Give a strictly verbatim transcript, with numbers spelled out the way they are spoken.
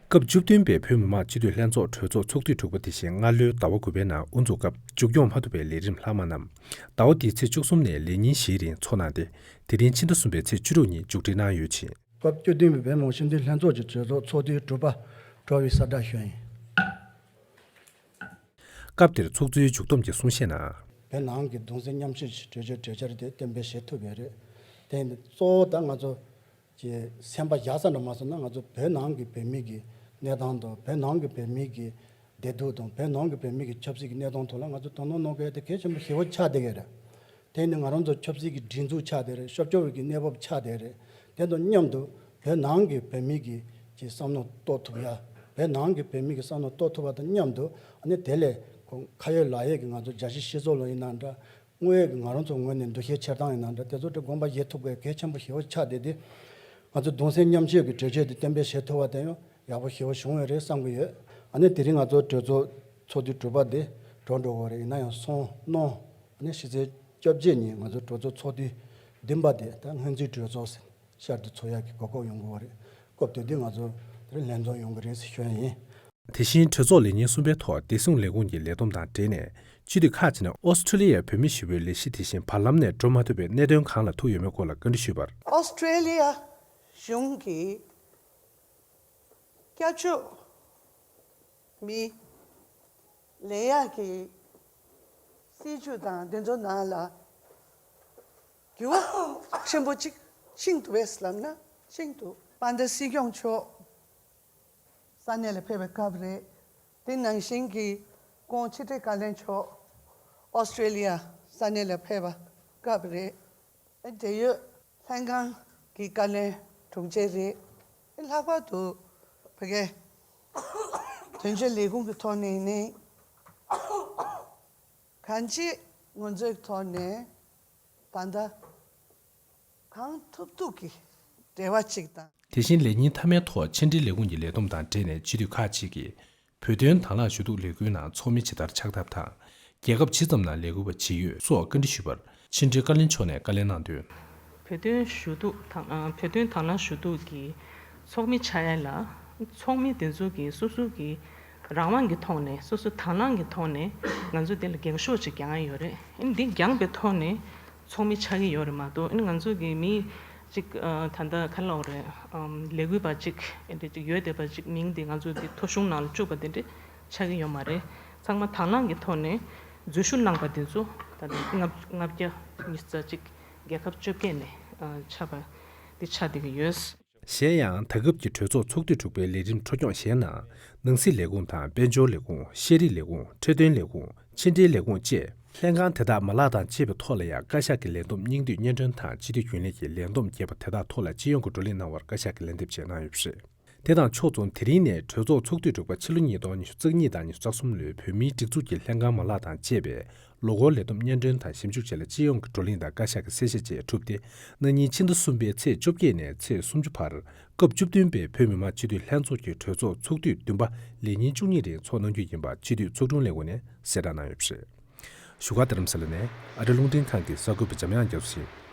སྐབས་བཅུ་བདུན་པའི་བོད་མི་མང་སྤྱི་འཐུས་ལྷན་ཚོགས་གྲོས་ཚོགས་ཚོགས་དུས་དྲུག་པ་དེ་བཞིན་སྔ་ལོའི་ཟླ་བ་དགུ་པའི་ནང་དབུ་འཛུགས་སྐབས་མཇུག་སྐྱོང་མ་ཐུབ་པའི་ལས་རིམ་ལྷག་མ་རྣམས་ཟླ་བ་འདིའི་ཚེས་བཅུ་གསུམ་ནས་ལས་ཉིན་བཞིའི་རིང་འཚོགས་གནང་སྟེ། དེ་རིང་ཕྱི་ཟླ་གསུམ་པའི་ཚེས་བཅུ་དྲུག་ཉིན་མཇུག་སྒྲིལ་གནང་ཡོད་ཅིང་། སྐབས་བཅུ་བདུན་པའི་བོད་མི་མང་སྤྱི་འཐུས་ལྷན་ཚོགས་ཀྱི་གྲོས་ཚོགས་ཚོགས་དུས་དྲུག་པ་གྲོལ་བའི་གསལ་བསྒྲགས་ཞུས་ཡིན། སྐབས་དེར་ཚོགས་གཙོའི་མཇུག་བསྡོམས་ཀྱི་གསུང་བཤད་ནང་། བོད་ནང་གི་གདུང་སེམས་མཉམ་སྐྱེད་ཀྱི་གྲོས་ཆོད་གྲོས་འཆར་དེ་གཏན་འབེབས་བྱེད་ཐུབ་ཡོད་རེད། དེ་ཡིན་དུས་གཙོ་བོ་ད་ང་ཚོ་གི་སེམས་པ་བཞག་ས་འདྲ་མ་སོང་ན། ང་ཚོ་བོད་ནང་གི་བོད་མི་གི་གནས་སྟངས་དང་། བོད་ནང་གི་བོད་མི་གི་བདེ་སྡུག་དང་། བོད་ནང་གི་བོད་མི་གི་ཆབ་སྲིད་ཀྱི་གནས་སྟངས་ཐོག་ལ་ང་ཚོ་དོ་སྣང་གནང་དགོས་དེ་གལ་ཆེན་པོ་ཞེ་པོ་ཆགས་བསྡད་ཀྱི་རེད། དེ་ནི་ང་རང་ཚོ་ཆབ་སྲིད་ཀྱི་སྒྲིག་འཛུགས་ཆགས་བསྡད་རེད། ཤོབ་ཆོབ་ཀྱི་གནས་བབ་ཆགས་བསྡད་རེད། དེ་དང་མཉམ་དུ་བོད་ནང་གི་བོད་མི་གི་ཀྱི་བསམ་བློ་རྟོགས་ཐུབ་ཡ། བོད་ནང་གི་བོད་མི་གི་བསམ་བློ་རྟོགས་ཐུབ་པ་དང་མཉམ་དུ། ཨ་ནི་དེ་ལས་ཁོ་ཁ་ཡོད་ལག་ཡོད་ཀྱི་ང་ཚོ་རྒྱལ་སྤྱིའི་སྤྱི་ཚོགས་ལ་ཡིན་ན་འདྲ། དངོས་ཡོད་ཀྱི་ང་རང་ཚོ་ངོས་ནས་འདུ་ཤེས་འཁྱེར་སྟངས་ཡིན་ན་འདྲ། དེ་ཚོ་དེ་དགོངས་པ་བཞེས་ཐུབ་དགོས་གལ་ཆེན་པོ་ཞེ་པོ་ཆགས་བསྡད་དེ། ང་ཚོ་གདུང་སེམས་མཉམ་སྐྱེད་ཀྱི་གྲོས་ཆོད་དེ་གཏན་འབེབས་བྱེད་ཐུབ་པ་དེ་ཡང་ཡག་པོ་ཞེ་པོ་བྱུང་བ་རེད་བསམ་གྱི་ཡོད། ཨ་ནི་དེ་རིང་ང་ཚོ་གྲོས་ཚོགས་ཚོགས་དུས་དྲུག་པ་དེ་གྲོལ་འགྲོ་གི་རེད། ཡིན་ན་ཡང་སང་ཉིན་ཨ་ནི་ཕྱི་ཚེས་བཅོ་བརྒྱད་ཉིན་ང་ཚོ་གྲོས་ཚོགས་ཚོགས་དུས་བདུན་པ་དེ་ད་སྔོན་རྩིས་གྲོས་ཚོགས་ཟེར་བསྐྱར་དུ་ཚོགས་ཡག་གི་གོ་སྐབས་ཡོང་གི་ཡོད་རེད། སྐབས་དེ་དུས་ང་ཚོ་དེར་ལྷན་འཛོམས་ཡོང་གི་རེད་ཟེར་ཞུ་ཡ་ཡིན། དེ་བཞིན་གྲོས་ཚོགས་ལས་ཉིན་གསུམ་པའི་ཐོག་བདེ་སྲུང་ལས་ཁུངས་ཀྱི་ལས་བསྡོམས་དང་འབྲེལ་ནས། སྤྱི་འཐུས་ཁག་ཅིག་ནས་ཨོ་སི་ཁྲུ་ལི་ཡའི་བོད་མི་ཞི་བའི་ལས་གཞི་དེ་བཞིན་བར་ལམ་ནས་འགྲོ་མ་ཐུབ་པའི་གནད་དོན་གང་ལ་ཐུག་ཡོད་མེད་སྐོར་ལ་བཀའ་འདྲི་ཞུས་པར། ཨོ་སི་ཁྲུ་ལི་ཡ་གཞུང་གིས་བསྐྱར་བཅོས་མི་ལས་ཡག་གི་སྲིད་བྱུས་དང་དེ་ཚོ་ནང་ལ་འགྱུར་བ་ཆེན་པོ་གཅིག་ཕྱིན་འདུག་པས་ལབ་ན་ཕྱིན་འདུག་དཔལ་ལྡན་སྲིད་སྐྱོང་མཆོག་ས་གནས་ལ་ཕེབས་པའི་སྐབས་རེད། དེ་ནང་བཞིན་གྱི་ཁོང་ཕྱི་དྲིལ་བཀའ་བློན་མཆོག་ཨོ་སི་ཀྲེ་ལི་ཡ་ས་གནས་ལ་ཕེབས་པ་སྐབས་རེད། འབྲེལ་ཡོད་ལྷན་ཁང་གི་བཀའ་བློན་དྲུང་ཆེ་རེད། ལྷག་པར་དུ་བོད་སྐད་དོན་གཅོད་ལས་ཁུངས་ཀྱི་ཐོག་ནས་ནི་གང་ཅི་ང་ཚོའི་ཐོག་ནས་ད་ལྟ་གང་ཐུབ་ཐུབ་ཀྱི་འབྲེལ་བ་གཅིག་དང་། དེ་བཞིན་ལས་ཉིན་མཐའ་མའི་ཐོག་ཕྱི་འབྲེལ་ལས་ཁུངས་ཀྱི་ལས་བསྡོམས་དང་འབྲེལ་ནས་སྤྱི་འཐུས་ཁག་ཅིག་གིས་བོད་དོན་དང་བླངས་ཞུ་གཏུག་ལས་འགུལ་ནང་ཚོགས་མི་ཇི་ལྟར་ཆགས་ཐབས་དང་། རྒྱལ་ཁབ་ཇི་ཙམ་ནང་ལས་འགུལ་བ་ཇི་ཡོད་སོགས་བཀའ་འདྲི་ཞུས་པར། ཕྱི་འབྲེལ་བཀའ་བློན་མཆོག་ནས་བཀའ་ལན་གནང་དོན། བོད་དོན་ཞུ་གཏུག་དང་། ཨ། བོད་དོན་དང་བླངས་ཞུ་གཏུག་གི་ཚོགས་མི་ཆགས་ཡ་ལ། ཚོགས་མི་དེ་ཚོ་གི་སོ་སོ་གི་རང་དབང་གི་ཐོག་ནས། སོ་སོ་དང་བླངས་ཀྱི་ཐོག་ནས་ང་ཚོ་དེ་ལ་འགེངས་ཤོག་ཅིག་རྒྱག་ཡ་ཡོད་རེད། ཨ་ནི་འདི་འགྱངས་པའི་ཐོག་ནས་ཚོགས་མི་ཆགས་ཀྱི་ཡོད་རེད་མ་གཏོགས། ཨ་ནི་ང་ཚོ་གི་མི་གཅིག་ཨ། ད་ལྟ་ག་ལབ་དགོས་རེད། ཨམ། ལས་འགུལ་བ་གཅིག་དེ་འདྲ་གཅིག་ཡོད་བསྡད་པ་གཅིག་མིང་དེ་ང་ཚོ་དེ་ཐོ་གཞུང་ནང་ལ་བཅུག་པ་དེ་འདྲ་ཆགས་ཀྱི་ཡོད་མ་རེད། ཚང་མ་དང་བླངས་ཀྱི་ཐོག་ནས་འཛུལ་ཞུགས་གནང་པ་དེ་ཚོ་ད་ལྟ་ལྔ་བརྒྱ་ཉི་ཤུ་རྩ་གཅིག་རྒྱལ་ཁབ་བཅོ་བརྒྱད་ནས་ཨ། ཆགས་པ་དེ་ཆགས་བསྡད་ཀྱི་ཡོད། གཞན་ཡང་། ད་སྐབས་ཀྱི་གྲོས་ཚོགས་ཚོགས་དུས་དྲུག་པའི་ལས་རིམ་འཕྲོ་སྐྱོང་གཞན་ནང་། ནང་སྲིད་ལས་ཁུངས་དང་། དཔལ་འབྱོར་ལས་ཁུངས། ཤེས་རིག་ལས་ཁུངས། འཕྲོད་བསྟེན་ལས་ཁུངས། ཕྱི་འབྲེལ་ལས་ཁུངས་བཅས་ལྷན་ཁང་དེ་དག་མ་ལག་དང་བཅས་པའི་ཐོག་ལ་ཡང་བཀའ་ཤག་གི་ལས་བསྡོམས་སྙིང་བསྡུས་སྙན་སྒྲོན་དང་། སྤྱི་འཐུས་རྒྱུན་ལས་ཀྱི་ལས་བསྡོམས་རྒྱས་པ་དེ་དག་ཐོག་ལ་སྤྱི་ཡོངས་ཀྱི་བགྲོ་གླེང་གནང་བར་བཀའ་ཤག་གིས་ལན་འདེབས་བྱས་གནང་ཡོད་པ་རེད། དེ་དང་ཕྱོགས་མཚུངས། དེ་རིང་ནས་གྲོས་ཚོགས་ཚོགས་དུས་དྲུག་པ་ཕྱི་ལོ་ཉིས་སྟོང་ཉི་ཤུ་རྩ་གཉིས་དང་ཉི་ཤུ་རྩ་གསུམ་ལོའི་བོད་མིའི་སྒྲིག་འཛུགས་ཀྱི་ལྷན་ཁང་མ་ལག་དང་བཅས་པའི་ལོ་འཁོར་ལས་བསྡོམས་སྙན་སྒྲོན་དང་ཞིབ་འཇུག་བཅས་ལ་སྤྱི་ཡོངས་ཀྱི་བགྲོ་གླེང་དང་བཀའ་ཤག་གི་གསལ་བཤད་བཅས་གྲུབ་སྟེ། གནངས་ཉིན་ཕྱི་ཟླ་གསུམ་པའི་ཚེས་བཅོ་བརྒྱད་ནས་ཚེས་སུམ་ཅུ་བར་སྐབས་བཅུ་བདུན་པའི་བོད་མི་མང་སྤྱི་འཐུས་ལྷན་ཚོགས་ཀྱི་གྲོས་ཚོགས་ཚོགས་དུས་བདུན་པ་ལས་ཉིན་བཅུ་གཉིས་རིང་འཚོགས་གནང་རྒྱུ་ཡིན་པ་སྤྱི་འཐུས་ཚོགས་དྲུང་ལས་ཁུངས་ནས་གསལ་བསྒྲགས་གནང་ཡོད་པ་རེད། བཞུགས་སྒར་རྡ་རམ་ས་ལ་ནས་ཨ་རི་རླུང་འཕྲིན་ཁང་གི་གསར་འགོད་པ་འཇམ་དབྱངས་རྒྱ་མཚོ་ཡིན།